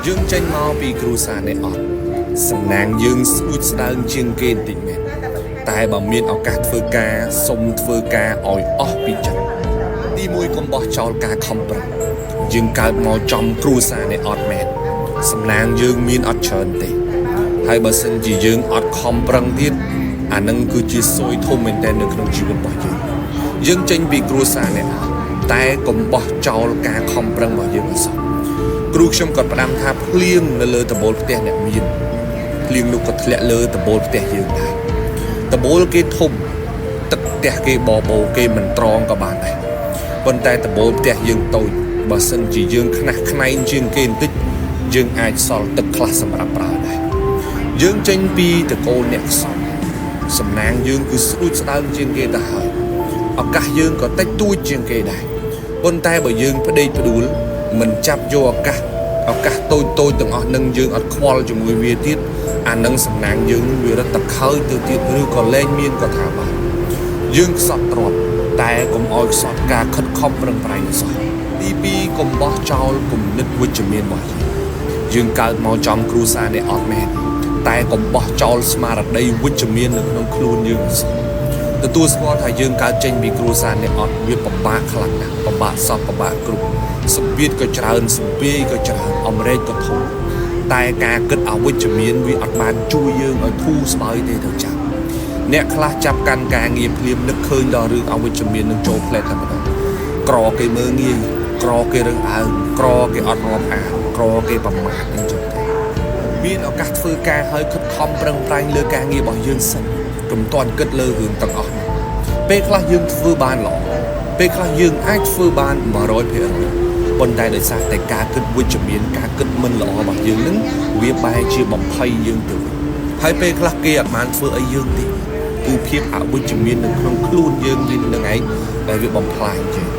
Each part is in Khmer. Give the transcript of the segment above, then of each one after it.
យើងចេញមកពីគ្រួសារអ្នកអត់សំណាងយើងស្ដួចស្ដើងជាងគេបន្តិចមែនតែបើមានឱកាសធ្វើការសុំធ្វើការឲ្យអស់ពីចិត្តទីមួយកុំបោះចោលការខំប្រឹងយើងកើតមកចំគ្រួសារអ្នកអត់មែនសំណាងយើងមានអត់ច្រើនទេហើយបើសិនជាយើងអត់ខំប្រឹងទៀតអានឹងគឺជាសួយធំមែនទែននៅក្នុងជីវិតរបស់យើងយើងចេញពីគ្រួសារអ្នកអត់តែកុំបោះចោលការខំប្រឹងរបស់យើងឲ្យសោះ គ្រូខ្ញុំក៏ផ្ដាំថាភ្លៀងនៅលើដំបូលផ្ទះអ្នកមានភ្លៀងនោះក៏ធ្លាក់លើដំបូលផ្ទះយើងដែរដំបូលគេធំទឹកផ្ទះគេបបោគេមិនត្រងក៏បានដែរប៉ុន្តែដំបូលផ្ទះយើងតូចបើសិនជាយើងខ្នះខ្នែងជាងគេបន្តិចយើងអាចសល់ទឹកខ្លះសម្រាប់ប្រើដែរយើងចេញពីតកូលអ្នកខ្សត់សំណាងយើងគឺស្ដួចស្ដើងជាងគេទៅហើយឱកាសយើងក៏តិចតួចជាងគេដែរប៉ុន្តែបើយើងផ្ដេកផ្ដួលមិនចាប់យកឱកាសឱកាសតូចតូចទាំងអស់នឹងយើងអត់ខ្វល់ជាមួយវាទៀតអានឹងសំណាងយើងនឹងវារត់តខើយទៅទៀតឬក៏លែងមានក៏ថាបានយើងខ្សត់ទ្រព្យតែកុំឲ្យខ្សត់ការខិតខំប្រឹងប្រែងសោះទី2កុំបោះចោលគំនិតវិជ្ជមានរបស់យើងយើងកើតមកចំគ្រួសារនេះអត់មែនតែកុំបោះចោលស្មារតីវិជ្ជមាននៅក្នុងខ្លួនយើងសោះទទួលស្គាល់ថាយើងកើតចេញពីគ្រួសារនេះអត់វាពិបាកខ្លាំងណាស់ពិបាកសពពិបាកគ្រប់សម្ពាធក៏ច្រើនសម្ពាយក៏ច្រើនអមរែកក៏ធំតែការគិតអវិជ្ជមានវាអត់បានជួយយើងឲ្យធូរស្បើយទេទៅចាំអ្នកខ្លះចាប់កាន់ការងារភ្លាមនឹកឃើញដល់រឿងអវិជ្ជមាននឹងចូលផ្លែតតែម្ដងក្រគេមើលងាយក្រគេរើសអើងក្រគេអត់រាប់អានក្រគេប្រមាថអញ្ចឹងទៅមានឱកាសធ្វើការឲ្យខិតខំប្រឹងប្រែងលើការងាររបស់យើងសិនកុំទាន់គិតលើរឿងទាំងអស់នេះពេលខ្លះយើងធ្វើបានល្អពេលខ្លះយើងអាចធ្វើបាន100%ប៉ុន្តែដោយសារតែការគិតវិជ្ជមានការគិតមិនល្អរបស់យើងនឹងវាបែរជាបំភ័យយើងទៅវិញហើយពេលខ្លះគេអត់បានធ្វើអីយើងទេគឺភាពអវិជ្ជមាននៅក្នុងខ្លួនយើងវានឹងឯងដែលវាបំផ្លាញយើង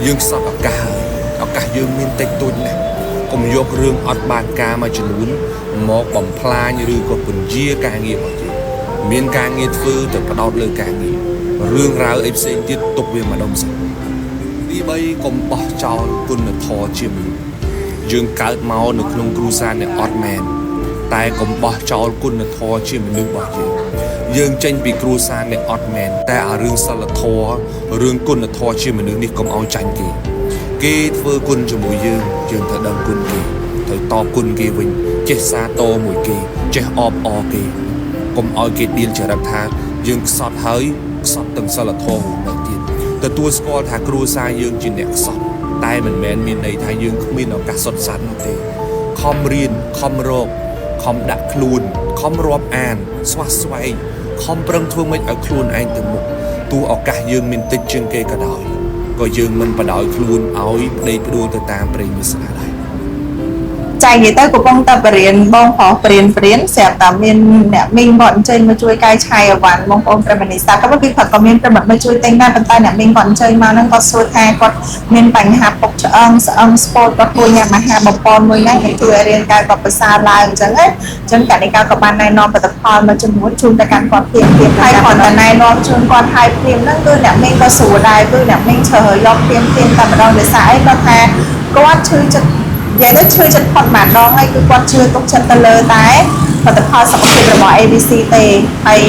យើងខ្សត់ឱកាសហើយឱកាសយើងមានតិចតួចណាស់កុំយករឿងអត់បានការមួយចំនួនមកបំផ្លាញឬក៏ពន្យាការងាររបស់យើងមានការងារធ្វើទៅផ្ដោតលើការងាររឿងរ៉ាវអីផ្សេងទៀតទុកវាម្ដុំសិនទី3កុំបោះចោលគុណធម៌ជាមនុស្សយើងកើតមកនៅក្នុងគ្រួសារអ្នកអត់មែនតែកុំបោះចោលគុណធម៌ជាមនុស្សរបស់យើងយើងចេញពីគ្រួសារអ្នកអត់មែនតែអារឿងសិលធម៌រឿងគុណធម៌ជាមនុស្សនេះកុំឲ្យចាញ់គេគេធ្វើគុណជាមួយយើងយើងត្រូវដឹងគុណគេត្រូវតបគុណគេវិញចេះសាទរមួយគេចេះអបអរគេកុំឲ្យគេដៀលចរិតថាយើងខ្សត់ហើយខ្សត់ទាំងសិលធម៌នៅទៀតទទួលស្គាល់ថាគ្រួសារយើងជាអ្នកខ្សត់តែមិនមែនមានន័យថាយើងគ្មានឱកាសសុទ្ធសាធនោះទេខំរៀនខំរកខំដាក់ខ្លួនខំរាប់អានស្វះស្វែងខំប្រឹងធ្វើម៉េចឲ្យខ្លួនឯងទៅមុខទោះឱកាសយើងមានតិចជាងគេក៏ដោយក៏យើងមិនបដោយខ្លួនឲ្យប្តេកផ្ដួលទៅតាមព្រេងវាសនាដែរ ចានិយាយទៅកំពុងតែបរៀនបងប្រុសបរៀនបរៀនស្រាប់តែមានអ្នកមីងគាត់អញ្ជើញមកជួយកែច្នៃអីវ៉ាន់បងប្អូនប្រិមត្តនីសាក៏ពីគាត់ក៏មានប្រិមត្តមកជួយទិញដែរប៉ុន្តែអ្នកមីងគាត់អញ្ជើញមកហ្នឹងគាត់សួរថាគាត់មានបញ្ហាពុកឆ្អឹងស្អឹងស្ពោតគាត់គួរញ៉ាំអាហារបំពន់មួយណាដែលជួយឲ្យរាងកាយគាត់ប្រសើរឡើងអញ្ចឹងណាអញ្ចឹងកនិកាក៏បានណែនាំផលិតផលមួយចំនួនជូនទៅកាន់គាត់ភ្លាមភ្លាមហើយគាត់តែណែនាំជូនគាត់ហើយភ្លាមហ្នឹងគឺអ្នកមីងក៏ស្រួលដែរគឺអ្នកមីងជ្រើសរើសយកភ្លាមភ្លាមតែម្ដងដោយសារអីគាត់ថាគាត់ឈឺចិត្ត និយាយទៅឈឺចិត្តផុតម្ដងហើយគឺគាត់ជឿទុកចិត្តទៅលើតែផលិតផលសុខភាពរបស់ ABC ទេហើយ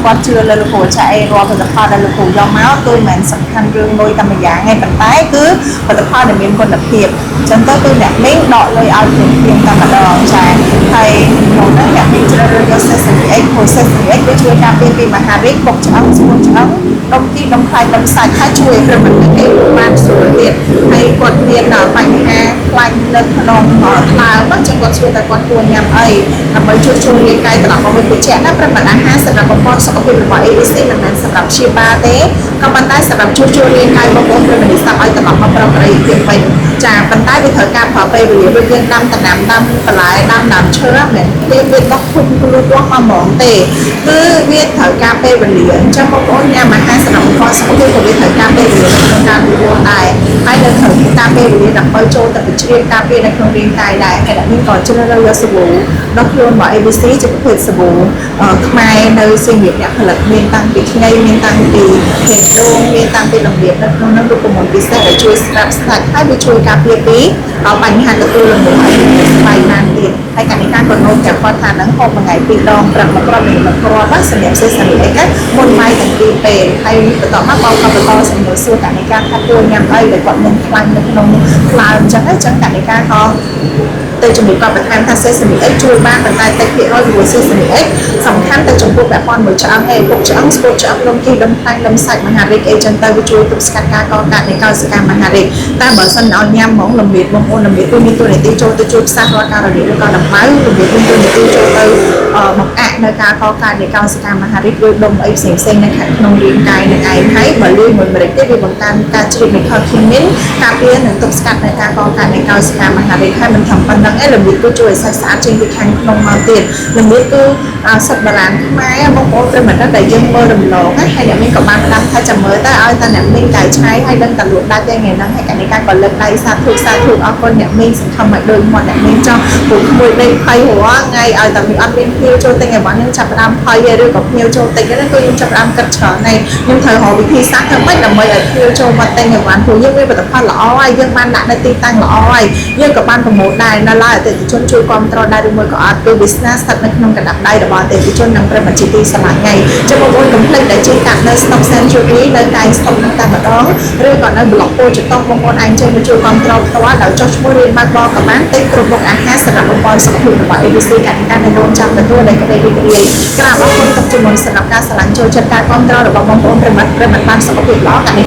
គាត់ជឿលើលោកគ្រូចាអេរាល់ផលិតផលដែលលោកគ្រូយកមកគឺមិនមែនសំខាន់រឿងលុយតែម្យ៉ាងទេប៉ុន្តែគឺផលិតផលដែលមានគុណភាពអញ្ចឹងទៅគឺអ្នកមីងដកលុយឲ្យភ្លាមភ្លាមតែម្ដងចាហើយក្នុងនោះអ្នកមីងជ្រើសរើសយក Sesame X ព្រោះ Sesame X វាជួយការពារពីមហារីកពុកឆ្អឹងស្គួនឆ្អឹងដុំគីដុំខ្លាញ់ដុំសាច់ហើយជួយឲ្យប្រិមត្តគេបានស្រួលទៀតហើយគាត់មានបញ្ហាខ្លាញ់នៅក្នុងថ្លើមអញ្ចឹងគាត់សួរតែគាត់គួរញ៉ាំអីដើម្បីជួយជួយរាងកាយត្រឡប់មកវិញបញ្ជាក់ណាប្រិមត្តអាហារសម្រាប់បំពន់សុខភាពរបស់ ABC មិនមែនសម្រាប់ព្យាបាលទេក៏ប៉ុន្តែសម្រាប់ជួយជួយរាងកាយបងប្អូនប្រិមត្តស្ដាប់ឲ្យត្រឡប់មកប្រកបភាពវិញចាប៉ុន្តែវាត្រូវការប្រើពេលវេលាដូចយើងដាំដំណាំដាំបន្លែដាំដើមឈើមិនមែនពេលវាដោះធំគ្លូលាស់មកហ្មងទេគឺវាត្រូវការពេលវេលាអញ្ចឹងបងប្អូនញ៉ាំអាហារសម្រាប់បំពន់សុខភាពក៏វាត្រូវការពេលវេលាក្នុងការវិវត្តដែរហើយនៅត្រូវការពេលវេលាដើម្បីចូលទៅបញ្ជ្រាបការពារនៅក្នុងរាងកាយដែរហើយអ្នកនេះក៏ជ្រើសរើសយកសាប៊ូដល់ខ្លួនរបស់ ABC ជាប្រភេទសាប៊ូខ្មែរនៅសៀមរាបអ្នកផលិតមានតាំងពីខ្ញីមានតាំងពីហេងដូងមានតាំងពីតម្រៀបនៅក្នុងនោះរូបមន្តពិសេសដែលជួយស្រាប់ស្លាច់ហើយវាជួយការពារពីបញ្ហាទទួលរំលោះឲ្យស្បែកបាន ហូបមួយថ្ងៃពីរដងព្រឹកមួយគ្រាប់ល្ងាចមួយគ្រាប់ណាសម្រាប់ Sesame Egg មុនបាយទាំងពីរពេលហើយបន្ទាប់មកបងក៏បន្តសំណួរសួរកនិកាថាគួរញ៉ាំអីដែលគាត់មានខ្លាញ់នៅក្នុងថ្លើមអញ្ចឹងអញ្ចឹងកនិកាក៏ទៅជំរាបគាត់បន្ថែមថា Sesame Egg ជួយបានប៉ុន្តែតិចភាគរយព្រោះ Sesame Egg សំខាន់ទៅចំពោះពាក់ព័ន្ធមួយឆ្អឹងឯងពុកឆ្អឹងស្ពោតឆ្អឹងដុំគីដុំខ្លាញ់ដុំសាច់មហារីកអីចឹងទៅវាជួយទប់ស្កាត់ការកកើតនៃកោសិកាមហារីកតែបើសិនឲ្យញ៉ាំហ្មងលមៀតបងប្អូនលមៀតគឺមានតួនាទីចូលទៅជួយផ្សះរាល់ការរលាកឬក៏ដំបៅលមៀតមានតួនាទីចូលទៅបង្អាក់នៅការកកើតនៃកោសិកាមហារីកឬដុំអីផ្សេងផ្សេងនៅខាងក្នុងរាងកាយនឹងឯងហើយបើលាយមួយម្រេចទៀតវាបង្កើនការជ្រាបនៃ curcumin ការពារនិងទប់ស្កាត់នៅការកកើតនៃកោសិកាមហារីកហើយមិនធំប៉ុណ្ណឹងឯងលមៀតគឺជួយឲ្យសាច់ស្អាតចេញពីខាងក្នុងមកទៀតលមៀតគឺឱសថបុរាណខ្មែរបងប្អូនប្រិមត្តដែលយើងមើលរំលងហើយអ្នកមីងក៏បានផ្ដាំថាចាំមើលទៅឲ្យតែអ្នកមីងកែច្នៃហើយដឹងតែលក់ដាច់ទេថ្ងៃហ្នឹងហើយកនិកាក៏លើកដៃសាធុសាធុអរគុណអ្នកមីងសង្ឃឹមឲ្យដូចមាត់អ្នកមីងចង់ព្រោះក្មួយដេកភ័យរាល់ថ្ងៃឲ្យតែមានអត់មានភ្ញៀវចូលទិញអីវ៉ាន់ខ្ញុំចាប់ផ្ដើមភ័យហើយឬក៏ភ្ញៀវចូលទិញហ្នឹងគឺខ្ញុំចាប់ផ្ដើមគិតច្រើនហើយខ្ញុំត្រូវរកវិធីសាស្ត្រធ្វើម៉េចដើម្បីឲ្យភ្ញៀវចូលមកទិញអីវ៉ាន់ព្រោះយើងមានផលិតផលល្អហើយយើងបានដាក់នៅទីតាំងល្អហើយយើងក៏បាន promote ដែរនៅឡើយអតិថិជនជួយគ្រប់គ្រងដែរឬមួយក៏អត់គឺវាស្នាស្ថិតនៅក្នុងកណ្ដាប់ដៃរបស់អតិថិជននិងប្រិមត្តជាទីស្រឡាញ់ហើយចាំបងប្អូនកុំភ្លេចដែលជិះកាត់នៅ Stop Century នៅកែង Stop ហ្នឹងតែម្ដងឬក៏នៅប្លុកពោធិ៍ចតុងបងប្អូនអាចចេញមកជួយគ្រប់គ្រងផ្ទាល់ដោយចុះឈ្មោះរៀនបើកបរក៏បានទិញគ្រប់មុខអាហារសម្រាប់បំពេញសុខភាពរបស់ ABC កតិកានៅរងចាំទទួលដោយក្តីរីករាយក្រាបអរគុណទុកជាមុនសម្រាប់ការស្រឡាញ់ចូលចិត្តការគ្រប់គ្រងរបស់បងប្អូនប្រិមត្តប្រិមត្តបានសុខភាពល្អកនិ